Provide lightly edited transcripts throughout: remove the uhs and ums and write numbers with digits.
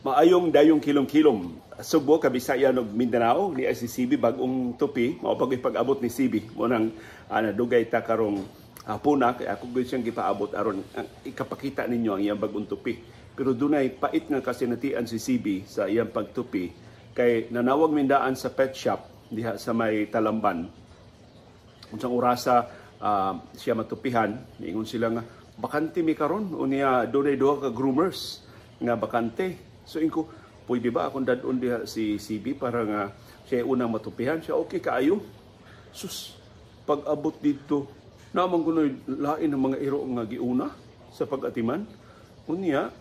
Maayong dayong kilom-kilom. Sugbo, Kabisayan ug Mindanao ni si CB, bag-ong tupi, mao pag pag-abot ni CB. Mo nang nadugay ta karong hapuna kay ako gyud siyang gipaabot aron ikapakita ninyo ang iyang bag-ong tupi. Pero dunay pait nga kasinatian si CB sa iyang pagtupi kay nanawag mindaan sa pet shop diha sa may Talamban. Unsang orasa siya matupihan, niingon sila nga bakante mi karon, unya dunay duha ka groomers nga bakante. So inko, pwede ba akong dadon diha si CB para nga siya unang matupihan? Siya, okay kaayo. Sus, pag abot dito, naman kuno'y lain ng mga iro nga giuna sa pag-atiman. Unya,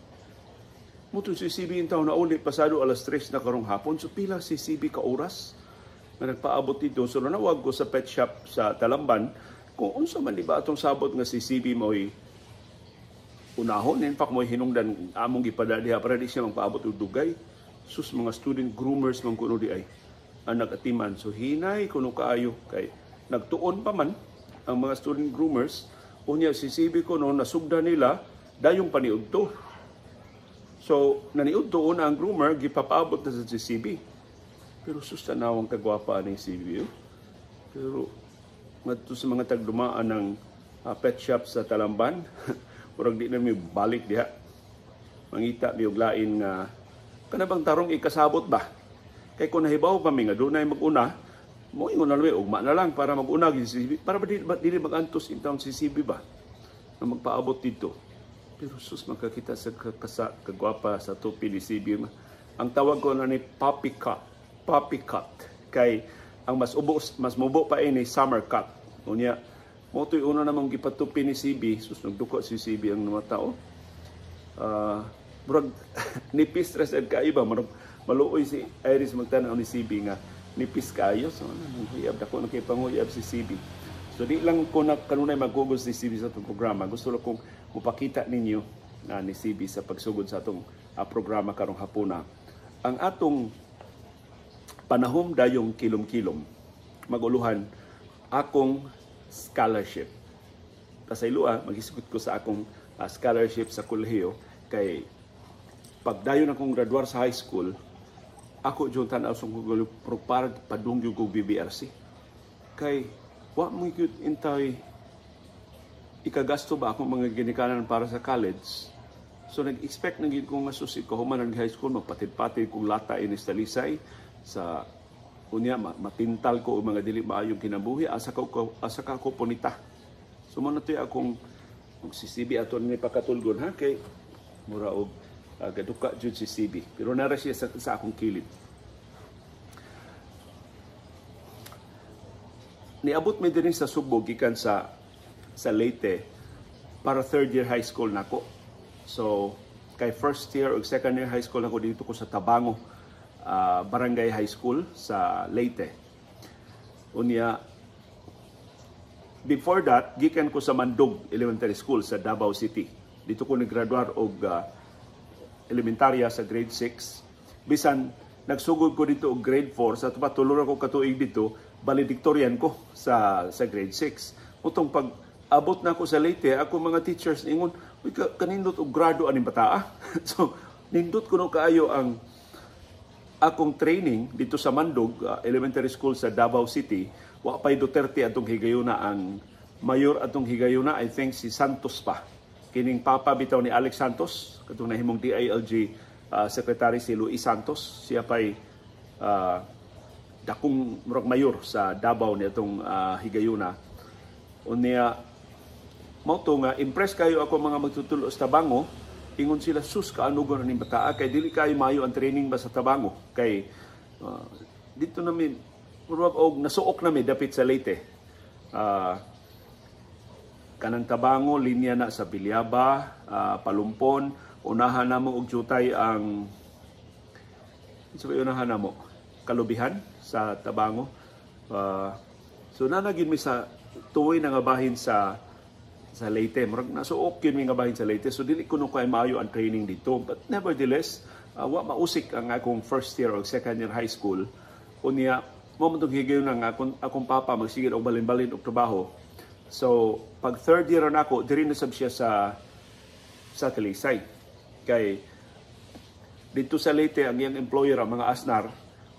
mutong si CB in taon na uli, pasado alas 3 na karong hapon. So pila si CB ka oras na nagpaabot dito. So nanawag ko sa pet shop sa Talamban, kung unsa man di ba atong sabot nga si CB mo'y unahon, in fact mo'y hinungdan among gipada diha para di siya magpaabot og dugay. Sus, mga student groomers man kuno di ay ang nag-atiman. So hinay kuno kaayo kay nagtuon pa man ang mga student groomers. Unya si CB kuno nasugda nila dayong paniudto. So naniudto una ang groomer, gipapaabot na sa si CB. Pero sus, tanawang kagwapa ni CB. Oh. Pero ngadto sa mga tagdumaan ng pet shop sa Talamban, murag di na mi balik diha. Mangita mi og lain nga kana bang tarong ikasabot ba? Kay kung nahibaw pa mi nga dunay mag-una, mo ingon na lang ugma na lang para mag-una si CB, para ba dili mag-antos in town si CB ba na magpaabot dito. Pero sus, makakita sa kagwapa sa tupi ni CB. Ang tawag ko na ni poppy cut. Poppy cut. Kay ang mas ubo, mas mubo pa ini summer cut. Unya, mo to'y una namang gipatupi ni CB. Sus, nagduko si CB ang mga tao. Murag nipis ra sad kaayo ba, murag maluoy si Iris magtan-aw ni CB nga nipis kaayo. So ano, dako na kay panguyab si CB. So di lang ko na kanunay magugos ni CB sa atong programa. Gusto lang kong mupakita ninyo na ni CB sa pagsugod sa atong programa karong hapuna. Ang atong panahom dayong kilom-kilom maguluhan akong scholarship. Pasayloa, maghisgot ko sa akong scholarship sa kolehiyo kay pagdayon akong graduar sa high school, ako jud tan-aw sa kong para padung gyud kog BBRC. Kay wa mo gyud intay ikagasto ba akong mga ginikanan para sa college. So nag-expect na gyud ko nga susi ko human ang high school, magpatid-patid kong lata inis Talisay sa unya matintal ko og mga dili maayong kinabuhi, asa ka ko punita. So mo na to'y akong si CB ato ni pakatulgon ha kay mura og gaduka jud si CB. Pero nara siya sa akong kilid. Niabot mi dinhi sa Sugbo gikan sa Leyte para third year high school nako. So kay first year ug second year high school nako dito ko sa Tabango, Barangay High School sa Leyte. Unya, before that, gikan ko sa Mandog Elementary School sa Davao City. Dito ko naggraduar og elementarya sa grade 6. Bisan nagsugod ko dito og grade 4, sa tupa tulo ra ko katuig dito, valedictorian ko sa grade 6. Utong pag abot na ako sa Leyte, ako mga teachers ingon, uy, kanindot og grado aning bataa. So nindot kuno kaayo ang akong training dito sa Mandog Elementary School sa Davao City. Wa pay Duterte atong higayuna, ang mayor atong higayuna I think si Santos pa. Kining papa bitaw ni Alex Santos, katong nahimong DILG secretary si Luis Santos, siya pay dakong murag mayor sa Davao ni atong higayuna. Unya mao to nga impress kayo ako mga magtutulo sa Tabango. Ingon sila, sus, kaanugon na ning bataa kay dili kayo maayo ang training ba sa Tabango kay dito namin murag og nasuok nami dapit sa Leyte. Kanang Tabango linya na sa Bilyaba, Palumpon, unahan namo og jutay ang sa unahan namo Kalubihan sa Tabango. So nanagin mi sa tuoy na nga bahin sa Leyte. Murag nasuok yun mi nga bahin sa Leyte. So dili kuno kay maayo ang training dito. But nevertheless, wa mausik ang akong first year o second year high school. Unya, mo man tong higayon nga akong papa magsigil og balin-balin og trabaho. So pag third year na ako, diri na sab siya sa Talisay. Kay Dito sa Leyte, ang iyang employer ang mga Asnar.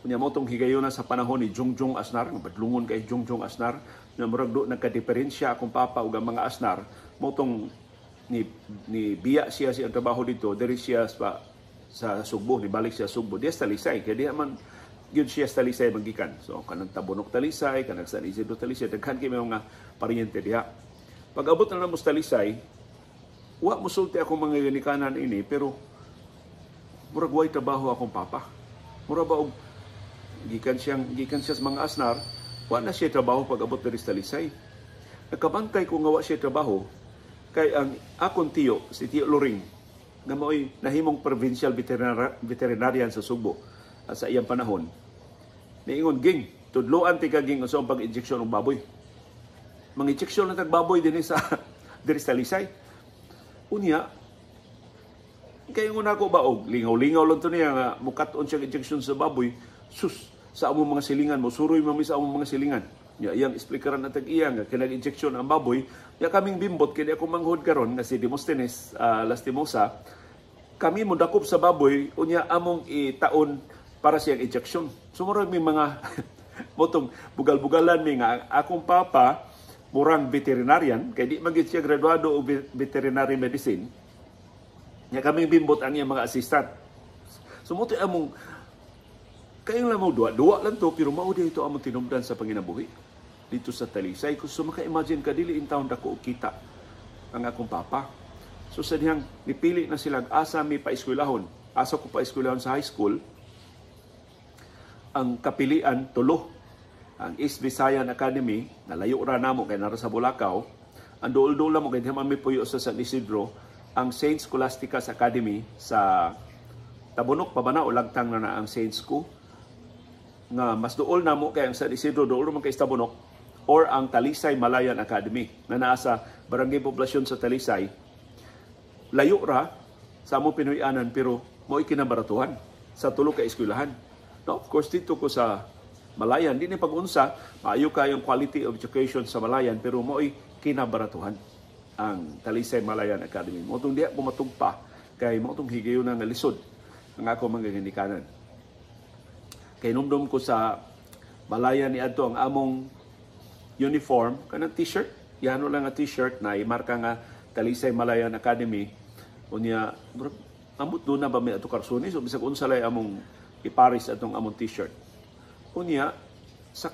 Unya mo tong higayuna sa panahon ni Jungjong Asnar, nga badlungon kay Jungjong Asnar, nga murag do nagkadiferensya akong papa ug ang mga Asnar, mo tong ni biya siya sa iyang trabaho dito, diri siya sa Sugbo, ni balik siya Sugbo. Diya sa Talisay, kay diha man gyud siya sa Talisay magikan. So kanang Tabunok Talisay, kanang San Isidro Talisay, daghan kay mga paryente diha. Pag abot na namo sa Talisay, wa mosulti akong mga ginikanan ini, pero murag way trabaho akong papa. Mura ba og gikan siya sa mga Asnar, wa na siya trabaho pag abot diri sa Talisay. Nakabantay ko nga wa siya trabaho kay ang akong tiyo, si Tiyo Loring, nga mao'y nahimong provincial veterinarian sa Sugbo at sa iyang panahon, niingon, "Ging, tudloan ti ka, Ging, unsa ang pag-injection og baboy." Mang-injection na tag baboy dinhi sa diri sa Talisay. Unya, kay ingon ako ba og lingaw-lingaw lang to niya nga mukat-on siya injection sa baboy. Sus, sa among mga silingan mo suroy mami sa among mga silingan. Nya iyang esplikaran na tag iya nga kinag-injection ang baboy. Nya kaming bimbot kini ako manghod karon nga si Demosthenes Lastimosa, kami mo dakop sa baboy, unya among itaon para siyang injection. So murag may mga motong bugal-bugalan mi nga akong papa murang veterinarian kay di man gid siya graduado og veterinary medicine. Nya kaming bimbot ang iyang mga assistant. So mo among kayo lang mo duwa-duwa lang to, pero mao ito among tinumdan sa panginabuhi dito sa Talisay. Kung so maka-imagine ka, dili in town dako og kita ang akong papa. So sa dihang nipili na sila asa mi paeskwelahon. Asa ko paeskwelahon sa high school, ang kapilian tulo. Ang East Visayan Academy, nalayo ra namo kay nara sa Bulacau. Ang duol-duol mo kay di man mi puyo sa San Isidro, ang Saint Scholastica's Academy sa Tabunok pa ba na o lagtang na na ang Saint School, nga mas duol namo kay ang San Isidro duol man kay sa Tabunok, or ang Talisay Malayan Academy na naa sa Barangay Poblasyon sa Talisay. Layo ra sa among Pinoy-anan, pero mo'y kinabaratuhan sa tulo ka eskwelahan. No, of course, dito ko sa Malayan, di ni pag-unsa, maayo kayong quality of education sa Malayan, pero mo'y kinabaratuhan ang Talisay Malayan Academy. Mo tong diha ko matugpa kay mo tong higayon nga lisod ang ako mga ginikanan. Kay numdum ko sa Malayan ni adto ang among uniform kanang t-shirt, yano lang nga t-shirt na imarka nga Talisay Malayan Academy. Unya amot doon na ba may ato karsunis o bisag unsa lay among iparis atong among t-shirt. Unya sa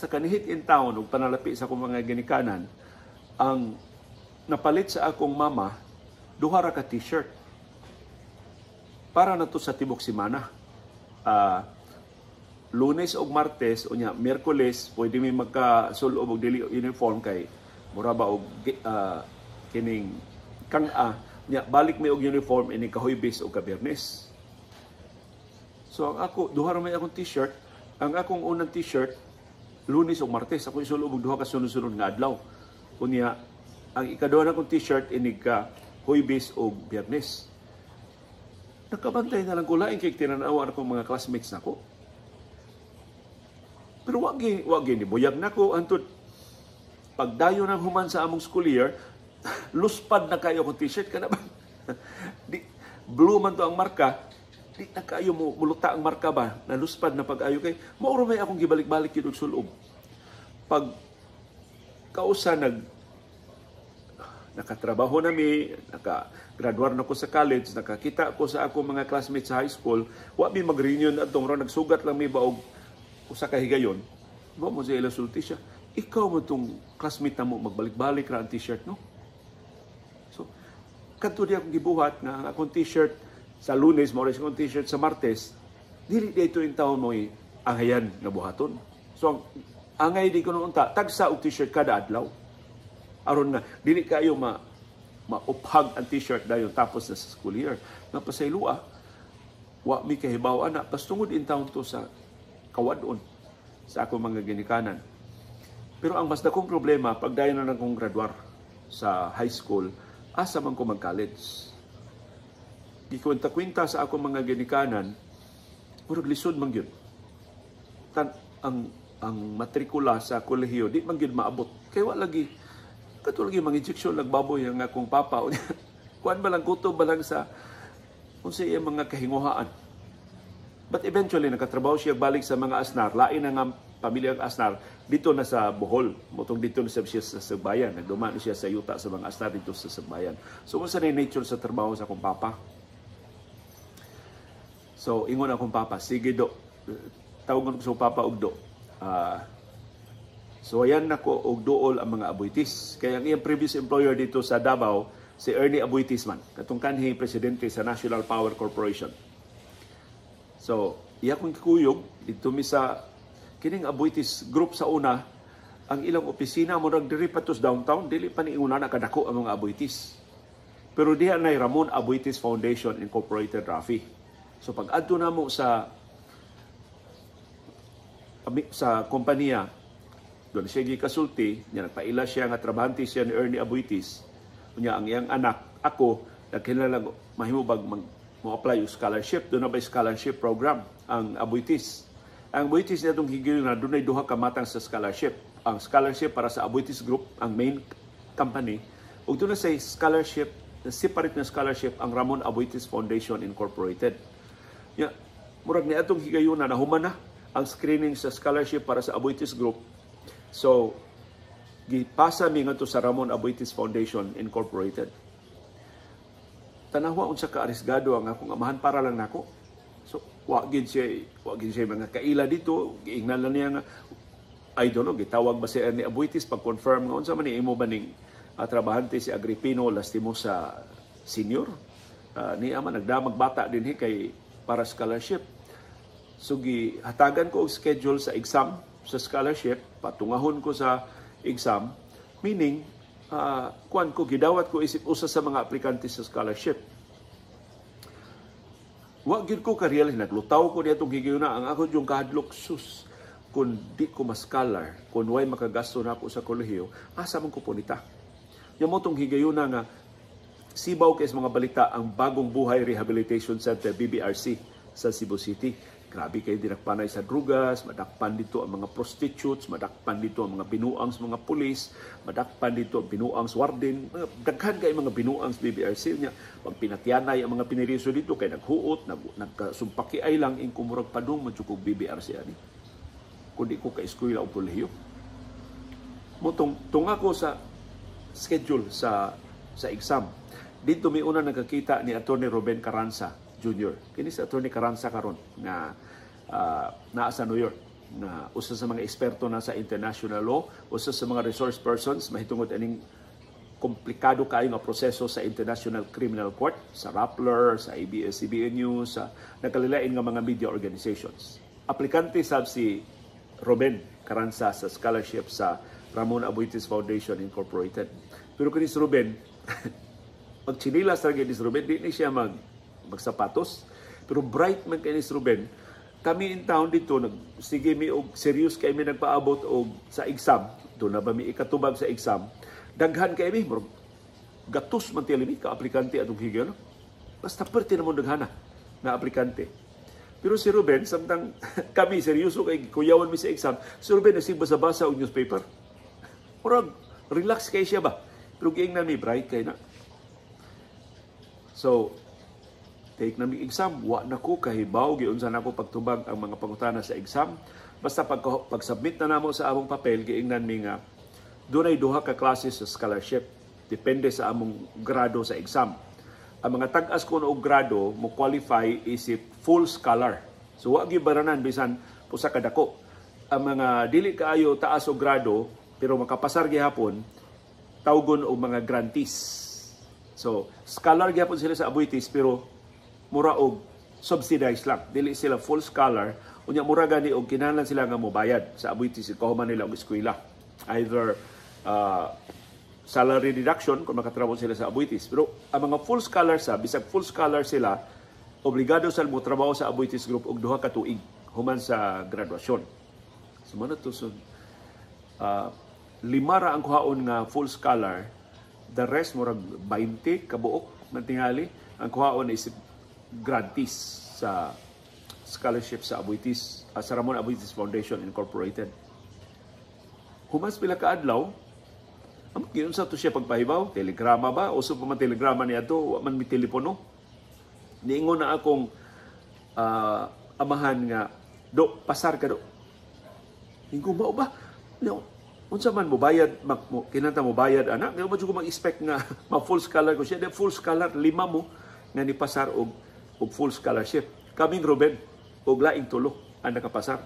kanihit in town ug panalapi sa akong mga ginikanan, ang napalit sa akong mama duha ra ka t-shirt para na to sa tibok semana. Lunes og Martes, unya Miyerkules pwede mi magkasulob og dili uniform kay mura ba og kining kang-a, nya balik mi og uniform ini ka Huwebes og ka Biyernes. So ang ako, duha ra may akong t-shirt. Ang akong unang t-shirt, Lunes ug Martes ako isulob og duha ka sunod-sunod nga adlaw. Unya ang ikaduha na akong t-shirt inig ka Huwebes ug Biyernes. Nakabantay na lang ko, lain kay tinanawa akong mga classmates nako. Pero wag gi nibuyag nako antud pagdayon ng human sa among school year, luspad na kayo akong t-shirt kana ba. Di, blue man to ang marka, di na kayo mo muluta ang marka ba, naluspad na pag-ayo kay mao ra may akong gibalik-balik yun og sulob. Pag kausa nakatrabaho na mi, naka-graduar na ko sa college, nakakita ko sa akong mga classmates sa high school, wa mi mag-reunion adtong ron, nagsugat lang mi ba og usa ka higayon. Wa mo sa ilang sulti siya. "Ikaw mo tong classmate na mo, magbalik-balik ra ang t-shirt, no?" So, kadto di akong gibuhat nga ang akong t-shirt sa Lunes, mao akong t-shirt sa Martes, dili dito in taon mo angayan nga buhaton. So, ang angay di ko noon ta, tagsa og t-shirt kada adlaw. Aron nga, dili kayo mauphag ang t-shirt dayon tapos na sa school year. Napasayloa, wa mi kahibaw ana, pas tungod in taon to sa kawadon sa akong mga ginikanan. Pero ang mas dakong problema, pagdayon na kong graduar sa high school, asa man ko mag-college? Gikwenta-kwenta sa akong mga ginikanan, murag lisod man gyud. Tan ang matrikula sa kolehiyo di man gyud maabot. Kay wa lagi kato lagi mga injection nagbaboy ang akong papa. Kuan ba lang, kutob ba lang sa Unsa iyang mga kahinguhaan. But eventually, nakatrabaho siya balik sa mga Aznar, lain na nga pamilyang Aznar, dito na sa Bohol. Motong dito na siya sa Sagbayan. Nagduman siya sa yuta sa mga Aznar dito sa Sagbayan. So, unsa na nature sa trabaho sa akong papa? So, ingon akong papa, "Sige do." Tawagon ko sa papa og do. So, ayan nako og duol ang mga Aboitiz. Kaya ang iyang previous employer dito sa Davao, si Ernie Aboitiz man, katong kanhi presidente sa National Power Corporation. So, iya kong kikuyog, dito mi sa kining Aboitiz Group sa una, ang ilang opisina mo diri pa to sa downtown, dili pa ni una nakadako ang mga Aboitiz. Pero diha na Ramon Aboitiz Foundation Incorporated, Rafi. So pag adto namo sa kompanya, doon siya gikasulti, niya nagpaila siya nga trabahante siya ni Ernie Aboitiz. Unya ang iyang anak, ako, nagkinahanglan mahimo bag mag mo apply og scholarship? Doon na ba scholarship program ang Aboitiz? Ang Aboitiz na itong higayon na dunay duha ka matang sa scholarship. Ang scholarship para sa Aboitiz Group, ang main company, ug doon na say scholarship, separate na scholarship ang Ramon Aboitiz Foundation Incorporated. Ya, murag ni atong higayuna nahuman na ang screening sa scholarship para sa Aboitiz Group. So, gipasa mi ngadto sa Ramon Aboitiz Foundation Incorporated. Tanawa unsa ka arisgado ang akong amahan para lang nako. So, wa gid siya mga kaila dito, giingnan lang niya nga, I don't know, gitawag ba si Ernie Aboitiz pag-confirm nga unsa man ni imo ba ning trabahante si Agripino Lastimosa Senior? Niya man nagdamag bata dinhi kay para scholarship. So gihatagan ko og schedule sa exam sa scholarship, patungahon ko sa exam, meaning kuan ko, gidawat ko isip usa sa mga aplikante sa scholarship. Wa gyud ko ka-realize, naglutaw ko niadtong higayuna, ang ako yung kahadlok, sus, kung di ko ma-scholar, kung way makagasto na ako sa kolehiyo, asa man ko punita? Yung mo tong higayuna nga, sibaw kay sa mga balita ang Bagong Buhay Rehabilitation Center, BBRC, sa Cebu City. Grabe kayo dinakpanay sa drugas, madakpan dito ang mga prostitutes, madakpan dito ang mga binuang sa mga pulis, madakpan dito ang binuang sa warden, mga, daghan kay mga binuang sa BBRC niya. Pag pinatyanay ang mga piniriso dito kay naghuot, nagkasumpaki ay lang ing kumurag padung man kog BBRC ani. Kundi ko ka eskwela o kolehiyo. Motong tunga ko sa schedule sa exam. Dito mi una nagkakita ni Attorney Ruben Carranza Jr. Kini si Attorney Carranza karon nga naa sa New York na usa sa mga eksperto na sa international law, usa sa mga resource persons mahitungod aning komplikado kaayo nga proseso sa International Criminal Court, sa Rappler, sa ABS-CBN News, sa nakalilain nga mga media organizations. Aplikante sab si Ruben Carranza sa scholarship sa Ramon Aboitiz Foundation Incorporated. Pero kini si Ruben, magchinilas ra gyud ni si Ruben, di ni siya magsapatos. Pero bright man kay ni si Ruben. Kami in town dito, nag, sige mi og serious kay mi nagpaabot og sa exam. Doon na ba mi ikatubag sa exam. Daghan kay mi, murag gatos man tili mi ka aplikante atong higayon. Basta perti namon daghana na aplikante. Pero si Ruben, samtang kami seryoso kay kuyawan mi sa exam, si Ruben nasig basa-basa og newspaper. Murag relax kay siya ba. Pero giingnan mi, bright kay na. So, take na mi exam, wa na ko kahibaw giunsa na ko pagtubag ang mga pangutana sa exam. Basta pag-submit na namo sa among papel, giingnan mi nga dunay duha ka klase sa scholarship. Depende sa among grado sa exam. Ang mga tag-as ko og grado mo qualify isip full scholar. So wa gyud baranan bisan usa ka dako. Ang mga dili kaayo taas og grado pero makapasar gihapon, tawgon og mga grantees. So scholar gihapon sila sa Aboitiz pero mura og subsidized lang. Dili sila full scholar. Unya mura gani og kinahanglan sila nga mobayad sa Aboitiz ikaw man nila og eskwela. Either salary deduction kung makatrabaho sila sa Aboitiz. Pero ang mga full scholar sa, bisag full scholar sila, obligado sa mo trabaho sa Aboitiz Group og 2 ka tuig human sa graduasyon. So man to, so, 5 ra ang kuhaon nga full scholar, the rest murag 20 kabuok man tingali ang kuhaon is grantees sa scholarship sa Aboitiz, sa Ramon Aboitiz Foundation Incorporated. Humas pila ka adlaw, ang giunsa to siya pagpahibaw, telegrama ba? Uso pa man telegrama niya to, wa man mi telepono. Niingon na akong amahan nga, "Do, pasar ka, do." Ingon, "Mao ba? No, unsa man mo bayad mo, kinanta mo bayad ana?" Nga mo ko mag-expect nga ma full scholar ko siya. Full scholar, lima mo nga ni pasar og full scholarship. Kaming Ruben og laing tulo ang nakapasar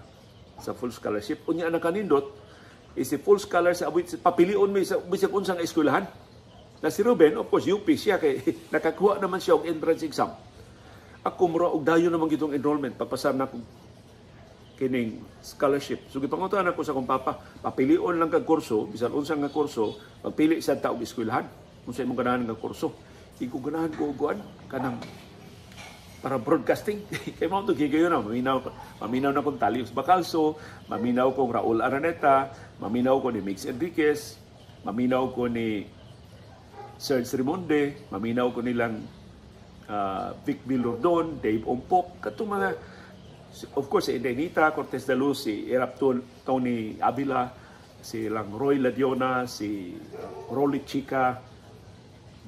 sa full scholarship. Unya ang nakanindot is si full scholar sa Aboitiz, papilion mi sa bisag unsang eskwelahan. Na si Ruben, of course, UP siya kay nakakuha naman siya og entrance exam. Ako, mura og dayon naman gitong enrollment pagpasar na kog kining scholarship. So gipangutan ako sa akong papa, papilion lang kag kurso, bisan unsa nga kurso, pagpili sa ta og eskwelahan. Unsa imong ganahan nga kurso? Iko, ganahan ko og kuan, kanang para broadcasting. Kay mao to gigayon na maminaw maminaw na kong Talios Bacalso, maminaw kong Raul Araneta, maminaw ko ni Mix Enriquez, maminaw ko ni Serge Rimonde, maminaw ko nilang Vic Villordon, Dave Ompok, katong mga, of course, si Inday Nita Cortez de Luz, si Erap Tony Avila, si lang Roy Ladiona, si Rolly Chica,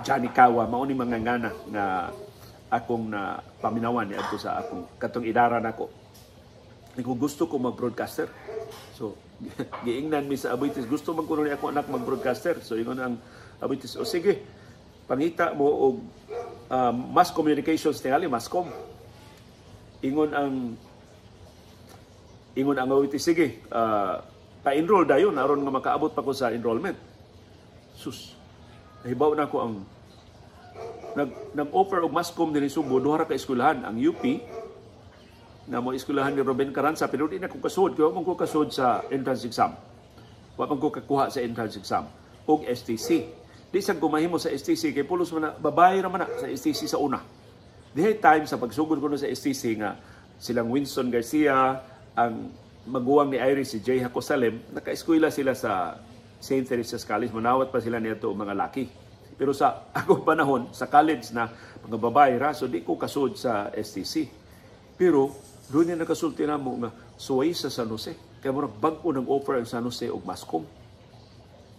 Johnny Kawa, mao ni mga ngana nga akong na paminawan ni adto sa akong katong idara nako. Kung gusto ko mag-broadcaster. So, giingnan mi sa Aboitiz, gusto man kuno ni ako anak mag-broadcaster. So, ingon ang Aboitiz, "O sige, pangita mo og mass communications tingali, masscom." Ingon ang Aboitiz, "Sige, pa-enroll dayon aron nga makaabot pa ko sa enrollment." Sus, nahibaw na ko ang nag-offer og masscom dinhi Subo, duha ra ka eskwelahan, ang UP na mo eskwelahan ni Ruben Carranza, pero di na ko kasud kay wa man ko kasud sa entrance exam. Wa man ko kakuha sa entrance exam, og STC. Di sad ko mahimo sa STC kay pulos man na babae ra man na sa STC sa una. Dihay time sa pagsugod ko no sa STC nga silang Winston Garcia, ang maguwang ni Iris, si Jay Jacosalem, naka-eskwela sila sa St. Teresa's College. Manawat pa sila niadto mga laki. Pero sa akong panahon, sa college na, mga babae ra, so di ko kasud sa STC. Pero doon niya nakasulti na mo nga suway sa San Jose. Kaya murag bag-o ng offer ang San Jose og masscom.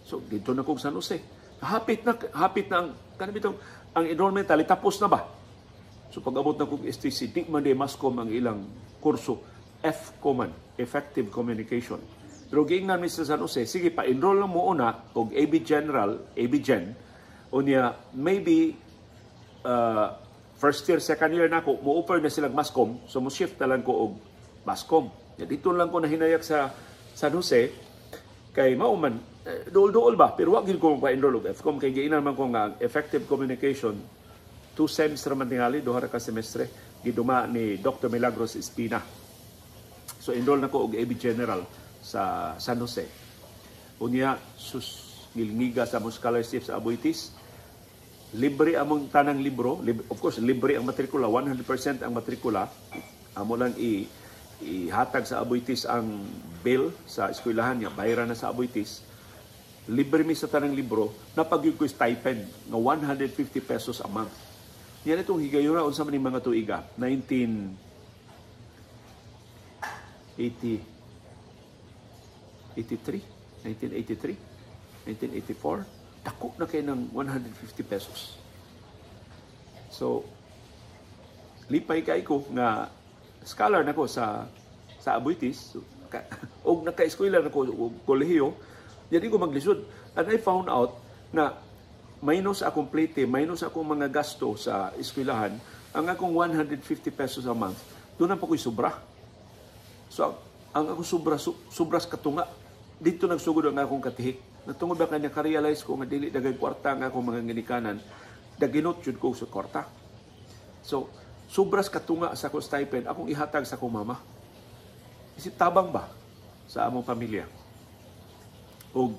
So dito na kog San Jose. Hapit na ang kanang bitong ang enrollment tali tapos na ba? So pag-abot na kog STC, di man di masscom ang ilang kurso. FCOM man, Effective Communication. Pero giingnan mi sa San Jose, "Sige, pa-enroll lang mo una og AB General, AB Gen, unya maybe first year, second year na ako, mo-offer na silang masscom, so mo shift na lang ko og masscom." Ya, dito lang ko nahinayak sa San Jose, kay mao man, eh, duol-duol ba, pero wag gyud ko pa-enroll og FCOM, kay giingnan man ko nga ang Effective Communication, 2 sems ra man tingali, duha ra ka semestre, giduma ni Dr. Milagros Espina. So enroll na ko og AB General sa San Jose. Unya, sus, ngilngiga sa among scholarship sa Aboitiz. Libre among tanang libro. Of course, libre ang matrikula. 100% ang matrikula. Amo lang ihatag sa Aboitiz ang bill sa eskwelahan niya. Bayaran na sa Aboitiz. Libre mi sa tanang libro. Naa pa gyud ko stipend nga 150 pesos a month. Yan itong higayura unsa man ning mga tuiga. 1980, 83, 1983, 1984, dako na kay ng 150 pesos. So, lipay kay ko nga scholar na ko sa Aboitiz og naka-eskwela na ko og kolehiyo, di ko maglisod. And I found out na minus akong plate, minus akong mga gasto sa eskwelahan, ang akong 150 pesos a month, doon na pa ko'y sobra. So, ang akong sobra, sobras katunga. Dito nagsugod ang akong katihik. Natungod ba kanya ka-realize ko nga dili dagay kwarta ang akong mga ginikanan, daginot jud ko sa kwarta. So, sobras katunga sa akong stipend, akong ihatag sa akong mama. Isip tabang ba sa among pamilya? Og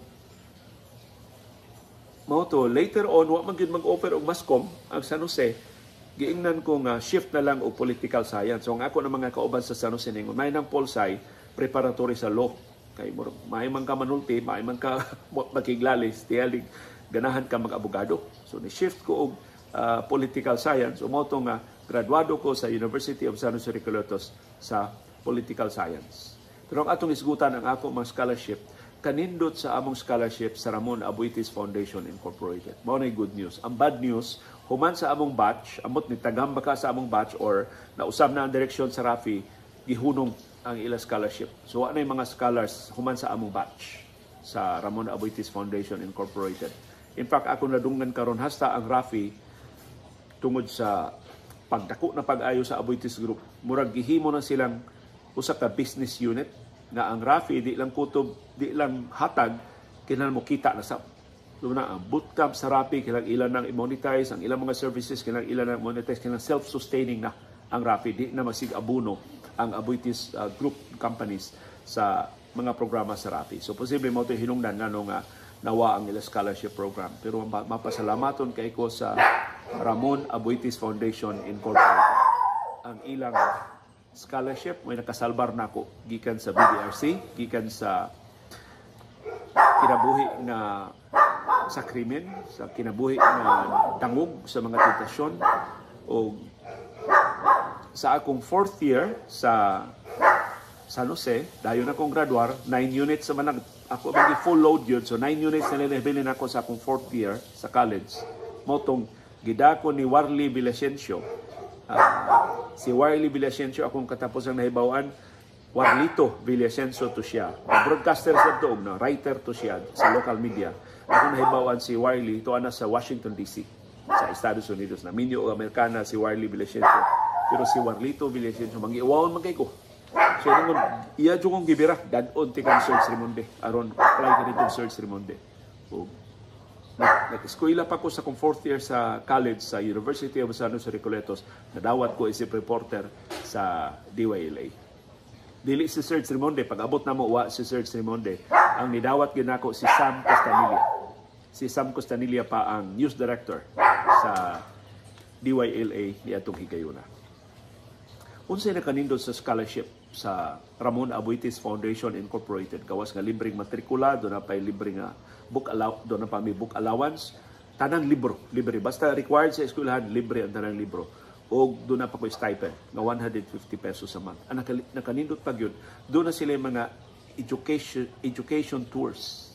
mao to, later on, wa man gyud mag-offer og masscom ang San Jose, giingnan ko nga shift na lang og political science. So ang ako na mga kauban sa San Jose ningon, may nang Polsci, preparatory sa law. Kay murag may man ka manulti, may man ka makiglalis, tiyalig ganahan ka mag-abogado. So ni shift ko og political science. Mao to nga graduado ko sa University of San Jose Recoletos sa political science. Pero ang atong isgutan ang ako mga scholarship, Kanindot sa among scholarship sa Ramon Aboitiz Foundation Incorporated. Mao na good news. Ang bad news, human sa among batch, amot ni tagambaka ka sa among batch or nausab na ang direksyon sa Rafi, gihunong ang ila scholarship. So wa na mga scholars human sa among batch sa Ramon Aboitiz Foundation Incorporated. In fact, ako nadunggan karon, hasta ang Rafi, tungod sa pagdako na pag-ayo sa Aboitiz Group, murag gihimo na silang usa ka business unit na ang Rafi di lang kutob, di lang hatag, kinahanglan mo kita na sab. So na ang bootcamp sa Rafi kinahanglan ilan nang i-monetize, ang ilang mga services kinahanglan ilan nang monetize, kinahanglan self-sustaining na ang Rafi, di na masig abono ang Aboitiz Group companies sa mga programa sa Rafi. So posible mo ito hinungdan ngano nga nawa ang ila scholarship program. Pero mapasalamaton kay ko sa Ramon Aboitiz Foundation Incorporated. Ang ilang scholarship may nakasalbar nako gikan sa BDRC, gikan sa kinabuhi nga sa krimen, sa kinabuhi nga dangog sa mga tentasyon. O sa akong fourth year sa San Jose, dayon akong graduar, 9 units sa man ako, magi full load yun. So 9 units na nabilin ako sa akong fourth year sa college. Motong gidako ni Warly Villasencio. Si Warly Villasencio, akong katapos ang nahibawan, Warlito Villasencio to siya. Broadcaster sa tuog na, writer to siya sa local media. Ako nahibawan si Warly, to ana sa Washington DC, sa Estados Unidos. Na minyo o Amerikana si Warly Villasencio. Pero si Warlito Villasencio, mangiuwaon man kay ko. So ingon, iya jud kong gibira, dad-on ti kang Serge Rimonde. Aron apply ka dito Serge Rimonde. O, nag-eskwela pa ko sa akong fourth year sa college sa University of San Jose Recoletos, nadawat ko isip reporter sa DYLA. Dili si Serge Rimonde, pag abot na mo, wa si Serge Rimonde. Ang nidawat ginako si Sam Costanilla. Si Sam Costanilla pa ang news director sa DYLA niadtong higayuna. Unsay nakanindot sa scholarship sa Ramon Aboitiz Foundation Incorporated? Gawas nga libreng matrikula, do na pa'y libre nga book allow, do na pa may book allowance, tanang libro libre, basta required sa eskwelahan, libre ang tanang libro. O do na pa ko stipend nga 150 pesos a month. Ang nakanindot pa gyud, do na sila yung mga education tours.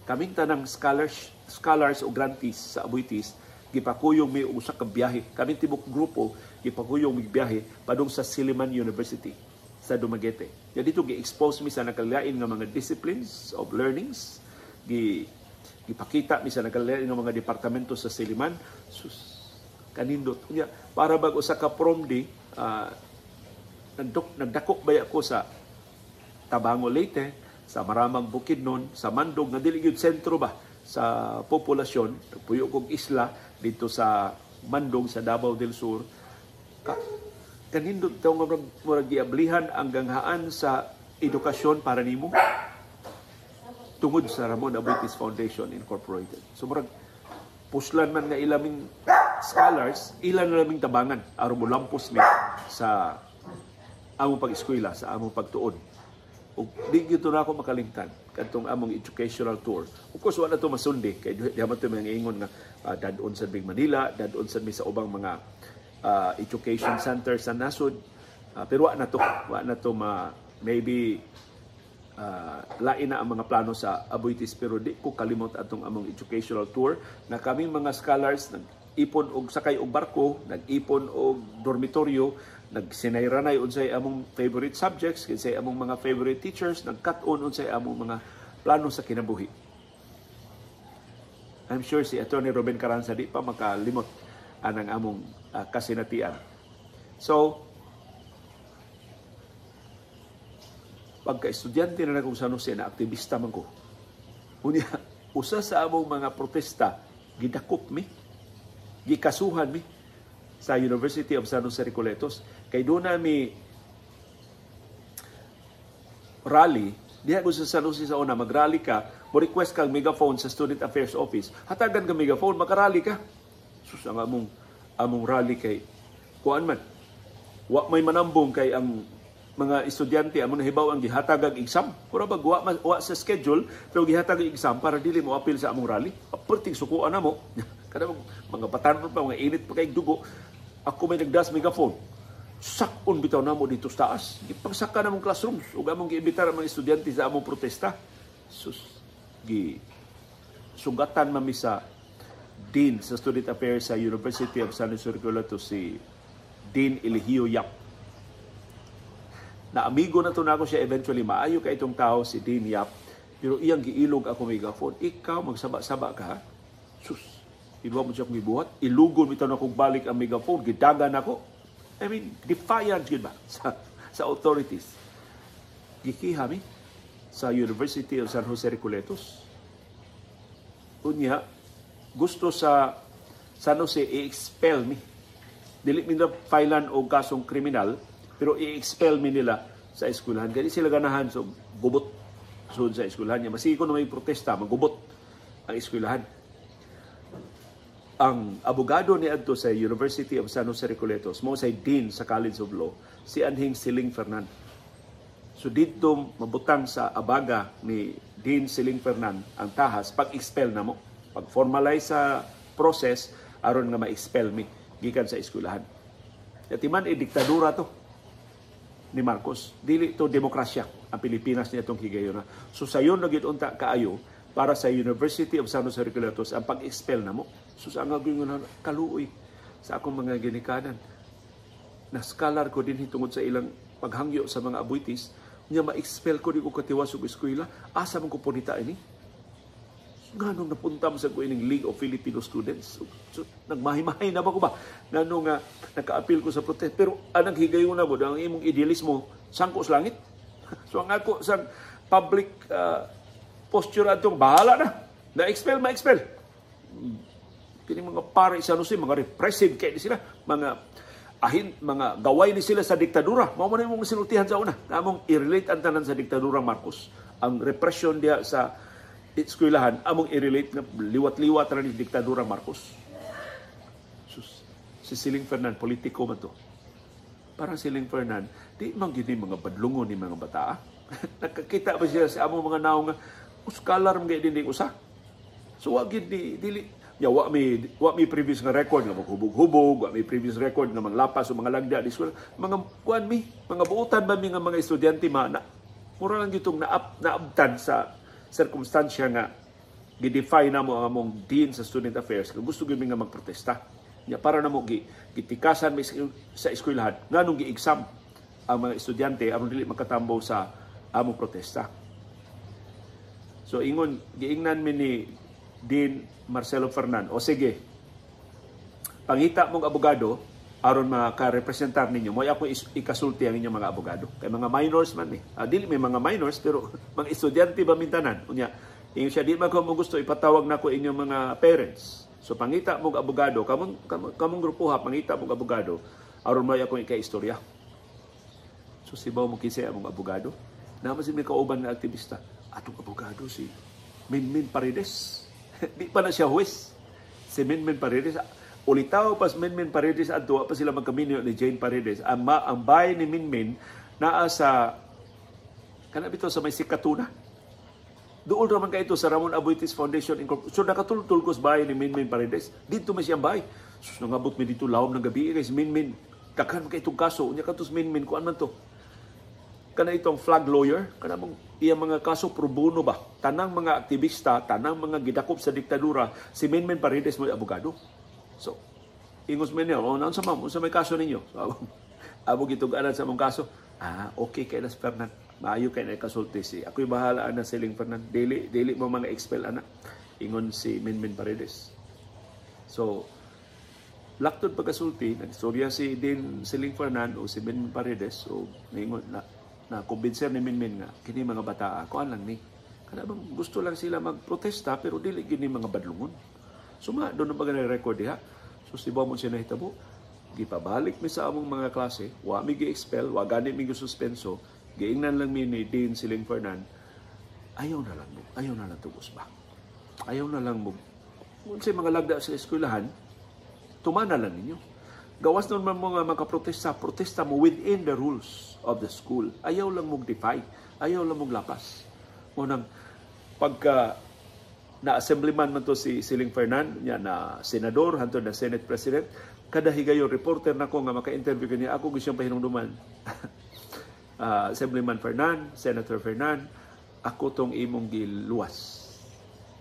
Kaming tanang scholars o grantees sa Aboitiz, gipakuyong mi og usa ka biyahe. Kaming tibok grupo gipakuyong mi biyahe padung sa Silliman University sa Dumaguete. Ya dito gi-expose mi sa nakalain nga mga disciplines of learnings, gipakita mi sa nakalain nga mga departamento sa Silliman. Sus, kanindot. Unya, para bag usa ka prom di nagdako baya ko sa Tabango, Leyte, sa Maramang Bukidnon, sa Mandog, nga dili gyud sentro ba sa populasyon. Puyo kog isla dito sa Mandog sa Davao del Sur. Kanindot daw nga murag giablihan ang ganghaan sa edukasyon para nimo tungod sa Ramon Aboitiz Foundation Incorporated. So murag puslan man nga ilaming scholars, ilan na laming tabangan aron molampos mi sa among pag-eskwela, sa among pagtuon. Ug di gyud na ako makalimtan kadtong among educational tour. Of course, wala to masundi kay di man to mga ingon nga dad-on sa Big Manila, dad-on sa mi sa ubang mga education center sa nasod. Pero wa na to ma maybe lain na ang mga plano sa Aboitiz, pero di ko kalimot atong among educational tour na kaming mga scholars nag-ipon og sakay og barko, nag-ipon og dormitoryo, nagsinayranay unsay among favorite subjects, kinsay among mga favorite teachers, nagkat-on unsay among mga plano sa kinabuhi. I'm sure si Attorney Robin Carranza di pa makalimot anang among kasinatian. So, pagka-estudyante na akong San Jose, na aktivista man ko. Unya, usa sa among mga protesta, gidakop mi, gikasuhan mi sa University of San Jose Recoletos. Kay doon na mi rally, diha ko sa San Jose sa una, mag-rally ka, mo request kang megaphone sa Student Affairs Office, hatagan ka megaphone, makarally ka. Sus, ang among rally kay kuan man. Wa may manambong kay ang mga estudyante among nahibaw ang gihatag ang exam. Mura bag wa sa schedule pero gihatag ang exam para dili mo apil sa among rally. Perting sukuan na mo. Kada mga batanon pa, mga init pa kay dugo. Ako may nagdas megaphone. Sakon bitaw namo dito sa taas. Gipagsaka namong classrooms ug among giimbitar ang mga estudyante sa among protesta. Sus, gi sugatan mami sa Dean sa Student Affairs sa University of San Jose Recoletos, si Dean Eligio Yap. Na amigo na to nako siya eventually, maayo kay itong tao si Dean Yap, pero iyang giilog ako megaphone. "Ikaw, magsaba-saba ka, ha?" Sus, iluwa mo siya akong gibuhat. Ilugon bitaw na kong balik ang megaphone, gidagan ako. I mean, defiance gid ba sa authorities. Gikiha mi sa University of San Jose Recoletos. Unya, gusto sa San Jose i-expel mi. Dili mi na filean og kasong kriminal, pero i-expel mi nila sa eskwelahan. Kaya di sila ganahan, so gubot sud sa eskwelahan niya. Masigi ko na may protesta, magubot ang eskwelahan. Ang abogado ni adto sa University of San Jose Recoletos, mo say dean sa College of Law, si anhing Siling Fernan. So didto mabutang sa abaga ni Dean Siling Fernan ang tahas pag-expel na mo. Pag-formalize sa process aron nga ma-expel mi gikan sa eskwelahan. Yatiman e diktadura to ni Marcos. Dili to demokrasya ang Pilipinas niya itong higayon na. So sayon na gyud unta kaayo para sa University of San Jose Recoletos ang pag-expel na mo. So sa ang na kaluoy sa akong mga ginikanan. Na scholar ko din tungod sa ilang paghangyo sa mga Aboitiz, nya ma-expel ko, di ko katiwas og eskwela, asa man ko punita ini? Nganong napunta mo sa ko ining League of Filipino Students? So, nagmahimahay na ba ko ba? Ngano nga naka-apil ko sa protest. Pero anang higayon na mo, ang imong idealismo, sangko sa langit. So ang ako sa public posture adtong bahala na. Na-expel, ma-expel. Kini mga pare sa ano, mga repressive kay sila, mga ahin, mga gaway ni sila sa diktadura. Mao man imong sinultihan sa una. Among i-relate ang tanan sa diktadura Marcos. Ang repression diha sa eskwelahan, among i-relate nga liwat-liwat ra ni diktadura Marcos. Sus, si Siling Fernan, politiko man to. Parang Siling Fernan, di man gini mga badlungon ni mga bata. Nakakita ba siya sa among mga naong nga scholar man gay din usa. So wa gid di dili ya, wa mi previous nga record nga maghubog-hubog, wa mi previous record nga manglapas o mga lagda di eskwela. Mga kuan mi, mga buotan ba mi nga mga estudyante ma na mura lang gitong naabtan sa sirkumstansya nga gi-defy na mo ang among dean sa student affairs kung gusto gyud mi nga magprotesta. Nya para namo gi gitikasan mi sa eskwelahan nganong gi-exam ang mga estudyante aron dili makatambaw sa among protesta. So ingon, giingnan mi ni Dean Marcelo Fernan, "O sige, pangita mong abogado aron makarepresentar ninyo. Mo ako ikasulti ang inyong mga abogado." Kay mga minors man eh. Dili may mga minors pero mga estudyante ba mintanan. Unya, ingon siya, "Di man ko mo gusto, ipatawag na ko inyong mga parents. So pangita mong abogado, kamong grupo ha, pangita mong abogado aron mo ako ikaistorya." So sibaw mo kinsay among abogado. Naman si may kauban nga aktivista. Atong abogado si Minmin Paredes. Di pa na siya huwes. Si Minmin Paredes. Ulitaw pas Minmin Paredes adto, pa sila magkaminyo ni Jane Paredes. Ang bahay ni Minmin naa sa kana bitaw sa may Sikatuna. Duol raman kay ito sa Ramon Aboitiz Foundation Incorporated. So nakatultul ko sa bahay ni Minmin Paredes. Dito may siyang bahay. Sus, nangabot mi dito lawom ng gabi kay si Minmin. Daghan kay itong kaso. Unya kadto si Minmin, kuan man to. Kana itong flag lawyer, kana mong iyang mga kaso pro bono ba? Tanang mga aktivista, tanang mga gidakop sa diktadura, si Minmin Paredes mo abogado. So, ingos men niya, "Oh, naunsa ma'am, unsa may kaso ninyo?" So, amo gitug-anan sa among kaso. "Ah, okay kay Las Fernan. Maayo kay na kasulti si. Ako'y bahala ana, Siling Fernan. Dili dili mo mga expel ana." Ingon si Minmin Paredes. So, laktod pagkasulti, nagstorya si Dean Siling Fernan o si Minmin Paredes o ningon na na kumbinser ni Minmin nga kini mga bata kuan lang ni kana bang gusto lang sila magprotesta pero dili gini mga badlungon. Suma doon na ba record diha. So sibaw mo siya nahitabo, gipabalik mi sa among mga klase, wa mi gi-expel, wa gani mi gisuspenso, giingnan lang mi ni Dean Siling Fernan, ayaw na lang tugos ba. Ayaw na lang mo. Kung sa mga lagda sa eskwelahan, tumana lang ninyo. Gawas nun man mga makaprotesta, protesta mo within the rules of the school. Ayaw lang mong defy, ayaw lang mong lapas. Mo nang pagka na assemblyman man to si Siling Fernan, niya na senador, hantod na Senate President, kada higayon reporter nako nga maka-interview kaniya, ako gusto siyang pahinumduman. Assemblyman Fernan, Senator Fernan, Ako tong imong giluwas.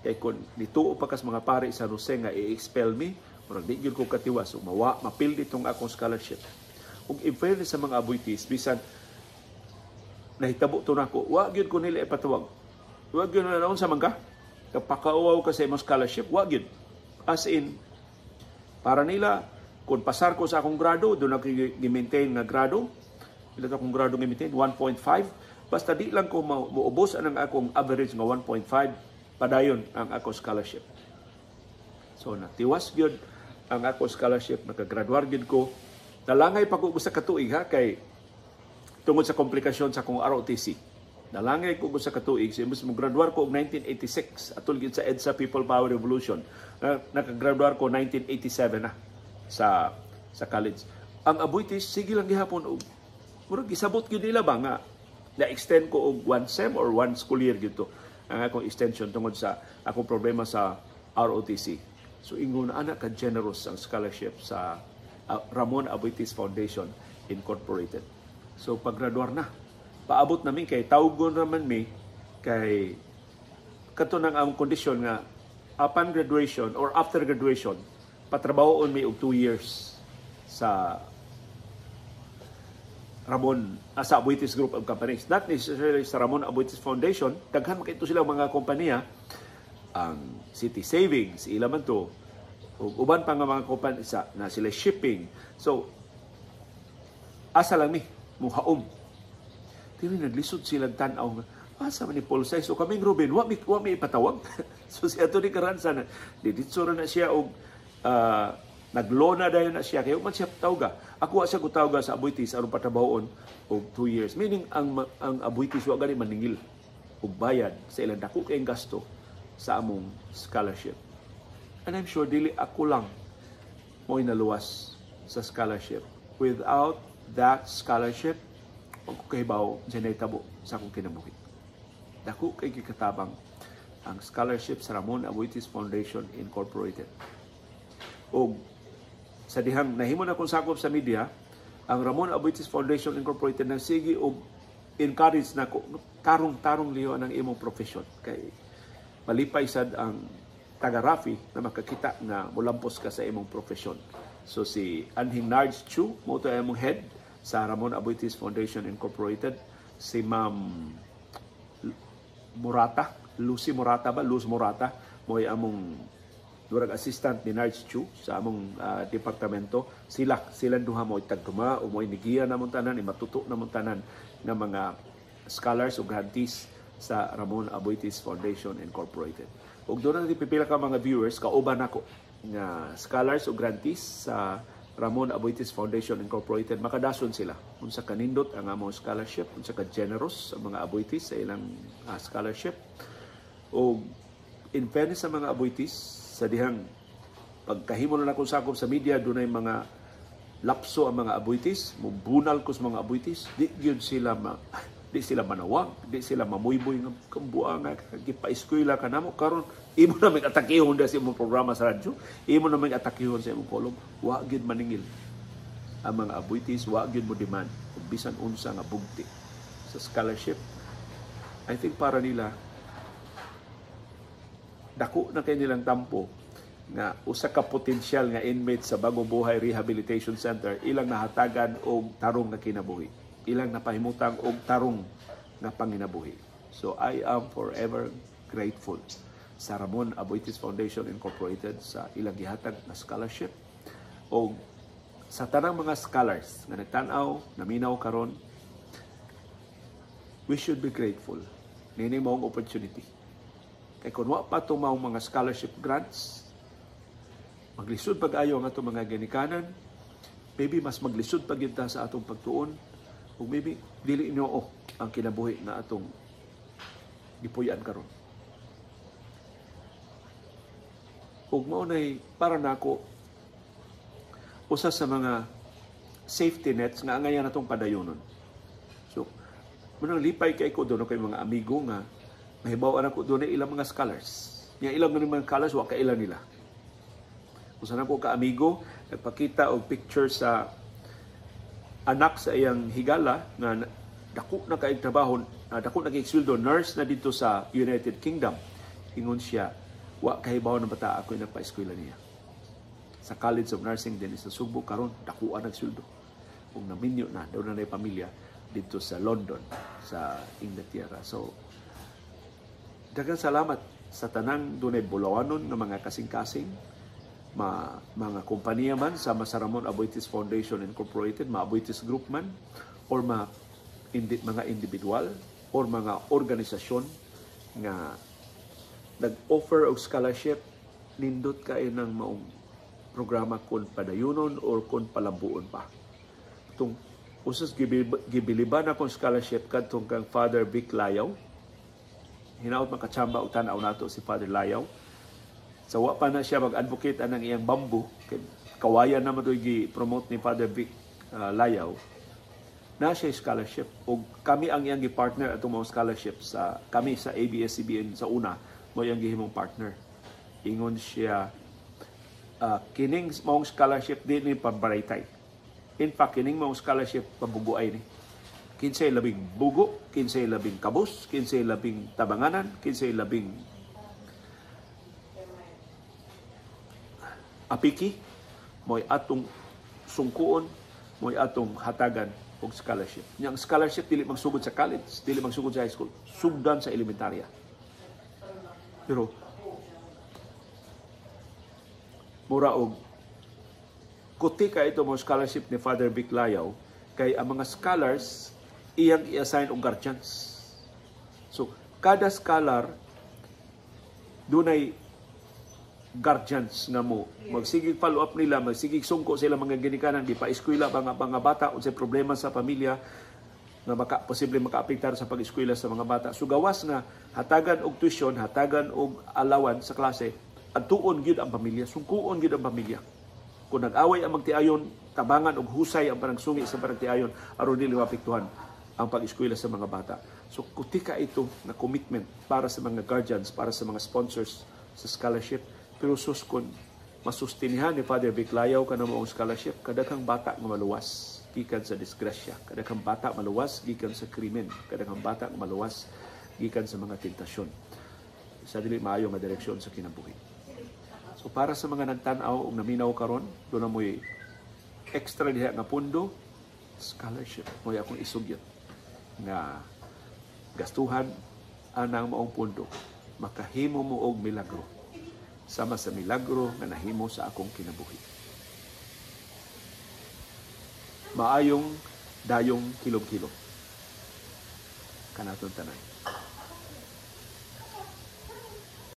Kay kung nituo pa kas mga pari sa Jose nga i-expel me, murag di gyud ko katiwas ug mawa mapildi tong akong scholarship. Ug in fairness sa mga Aboitiz, bisan nahitabo to nako, wa gyud ko nila ipatawag. Wa gyud na unsa man ka? Kapakauwaw ka sa imong scholarship, wa gyud. As in, para nila, kung pasar ko sa akong grado, doon ako gi-maintain nga grado. Pila akong grado gi-maintain? 1.5. Basta di lang ko muubos ang akong average nga 1.5, padayon ang ako scholarship. So natiwas gyud ang ako scholarship, nakagraduar gyud ko. Nalangay pa ko sa katuig ha, kay tungod sa komplikasyon sa akong ROTC. Nalangay ko sa katuig, so mo graduar ko og 1986, atol gyud sa EDSA People Power Revolution. Nakagraduar ko 1987 na sa college. Ang Aboitiz sige lang gihapon og murag gisabot gyud nila ba nga na-extend ko og one sem or one school year gyud to ang akong extension tungod sa akong problema sa ROTC. So ingon ana ka generous ang scholarship sa Ramon Aboitiz Foundation Incorporated. So paggraduar na, paabot namin kay tawgon raman mi kay kato nang ang kondisyon nga upon graduation or after graduation patrabahoon mi og 2 years sa Ramon sa Aboitiz Group of Companies. Not necessarily sa Ramon Aboitiz Foundation, daghan man kaayo sila mga kompanya, ang City Savings, ila man to, ug uban pa nga mga kompanya sa na sila shipping. So asa lang mi muhaom. Pero naglisod sila tan-aw nga asa man ni Paul Sai. So kaming Ruben, wa mi ipatawag. So si Atty. Carranza na diditso ra na siya og naglona dayon na siya kay man siya tawga. Ako wa siya gutawga sa Aboitiz aron patrabahoon og 2 years. Meaning ang Aboitiz wa gani maningil og bayad sa ilang dako kayong gasto sa among scholarship. And I'm sure dili ako lang mo'y naluwas sa scholarship. Without that scholarship, wa ko kahibaw sa nahitabo sa akong kinabuhi. Dako kay gikatabang ang scholarship sa Ramon Aboitiz Foundation Incorporated. Og sa dihang nahimo na kong sakop sa media, ang Ramon Aboitiz Foundation Incorporated nang sige og encourage nako, tarong-tarong liyo ang imong profession kay malipay sad ang taga-Rafi na makakita nga mulampos ka sa imong profession. So si Anhing Nards Chu, mo to among head sa Ramon Aboitiz Foundation Incorporated. Si Ma'am Murata, Lucy Murata ba? Luz Murata, mo among durag assistant ni Nards Chu sa among departamento. Sila, silang duha mo tagtuma o mo nigiya namong tanan, imatuto namong tanan ng mga scholars o grantees sa Ramon Aboitiz Foundation Incorporated. Ug doon na pipila ka mga viewers kauban nako nga scholars o grantees sa Ramon Aboitiz Foundation Incorporated, makadason sila unsa kanindot ang among scholarship, unsa ka generous ang mga Aboitiz sa ilang scholarship. O in fairness sa mga Aboitiz, sa dihang pagkahimo na akong sakop sa media, dunay mga lapso ang mga Aboitiz, mubunal ko sa mga Aboitiz, di gyud sila di sila manawag, di sila mamuyboy nga kambuanga nga gipa-eskwela ka namo karon imo na may atakihon sa imong programa sa radyo, imo na may atakihon sa imong kolom. Wa gyud maningil ang mga Aboitiz, wa gyud mo demand kung bisan unsa nga bugti sa scholarship. I think para nila dako na kay nilang tampo nga usa ka potensyal nga inmate sa Bagong Buhay Rehabilitation Center ilang nahatagan og tarong nga kinabuhi, ilang napahimutang og tarong nga panginabuhi. So I am forever grateful sa Ramon Aboitiz Foundation Incorporated sa ilang gihatag na scholarship. O sa tanang mga scholars nga nagtan-aw, naminaw karon, we should be grateful. Nini maong opportunity. Kay kung wa pa itong mga scholarship grants, maglisod pag-ayo ang atong mga ginikanan, maybe mas maglisod pag sa atong pagtuon, ug maybe dili inoo ang kinabuhi nga atong gipuy-an karon. Ug mao nay para nako usa sa mga safety nets nga angayan natong padayonon. So, manang lipay kay ko doon kay mga amigo nga mahibaw-an ako doon ilang mga scholars. Nga ilang mga scholars wa kaila nila. Usa na ko ka amigo nagpakita og picture sa anak sa iyang higala nga dako na kay trabaho, Dako na sweldo, nurse na dito sa United Kingdom. Ingon siya, wa kahibaw ng bata ako nagpa-eskwela niya. Sa College of Nursing din sa Sugbo karon, dakuan ang sweldo. Ug naminyo na, daw na pamilya dito sa London, sa Inglaterra. So, daghang salamat sa tanang dunay bulawanon nga mga kasing-kasing, mga kompanya man sa Masaramon Aboitiz Foundation Incorporated, ma Aboitiz Group man, or mga individual or mga organisasyon nga nag-offer og scholarship. Nindot kayo ng maong programa kung padayunon or kung palambuon pa. Itong usas gibiliban akong scholarship kadtong kang Father Vic Layaw. Hinaot makachamba og tan-aw nato si Father Layaw. Sa wa pa na siya mag-advocate anang iyang bamboo, kawayan naman ito gi-promote ni Father Vic Layaw, na siya scholarship. O kami ang iyang gi-partner atong mga scholarship sa kami sa ABS-CBN sa una, mo iyang gihimong partner. Ingon siya, kining maong scholarship di ni pabaraytay. In fact, kining maong scholarship pabuguay ni. Kinsay labing bugo, kinsay labing kabus, kinsay labing tabanganan, kinsay labing apiki, mo'y atong sungkuon, mo'y atong hatagan og scholarship. Yang scholarship dili magsugod sa college, dili magsugod sa high school, sugdan sa elementarya. Pero mura og kuti ka ito mo scholarship ni Father Vic Layaw kay ang mga scholars iyang i-assign og guardians. So kada scholar dunay guardians nga mo magsigig follow up nila, magsigig sungko sila mga ginikanan, di pa eskwela mga bata unsay problema sa pamilya nga maka posible makaapektar sa pag-eskwela sa mga bata. So gawas nga hatagan og tuition, hatagan og allowance sa klase, adtuon gyud ang pamilya, sungkuon gyud ang pamilya. Kung nag-away ang magtiayon, tabangan og husay ang panagsungi sa panagtiayon aron dili maapektuhan ang pag-eskwela sa mga bata. So kutika ito na commitment para sa mga guardians, para sa mga sponsors sa scholarship. Pero sus, kung masustinihan ni Father Vic Layaw ka na maong scholarship, kadaghang bata nga maluwas gikan sa disgrasya, kadaghang bata maluwas gikan sa krimen, kadaghang bata nga maluwas gikan sa mga tentasyon sa dili maayo nga direksyon sa kinabuhi. So para sa mga nagtan-aw og naminaw karon, doon na mo'y extra diha nga pundo, scholarship mo'y akong isugyot nga gastuhan anang maong pundo, makahimo mo og milagro sama sa milagro nga nahimo sa akong kinabuhi. Maayong dayong kilom-kilom kanaton tanan.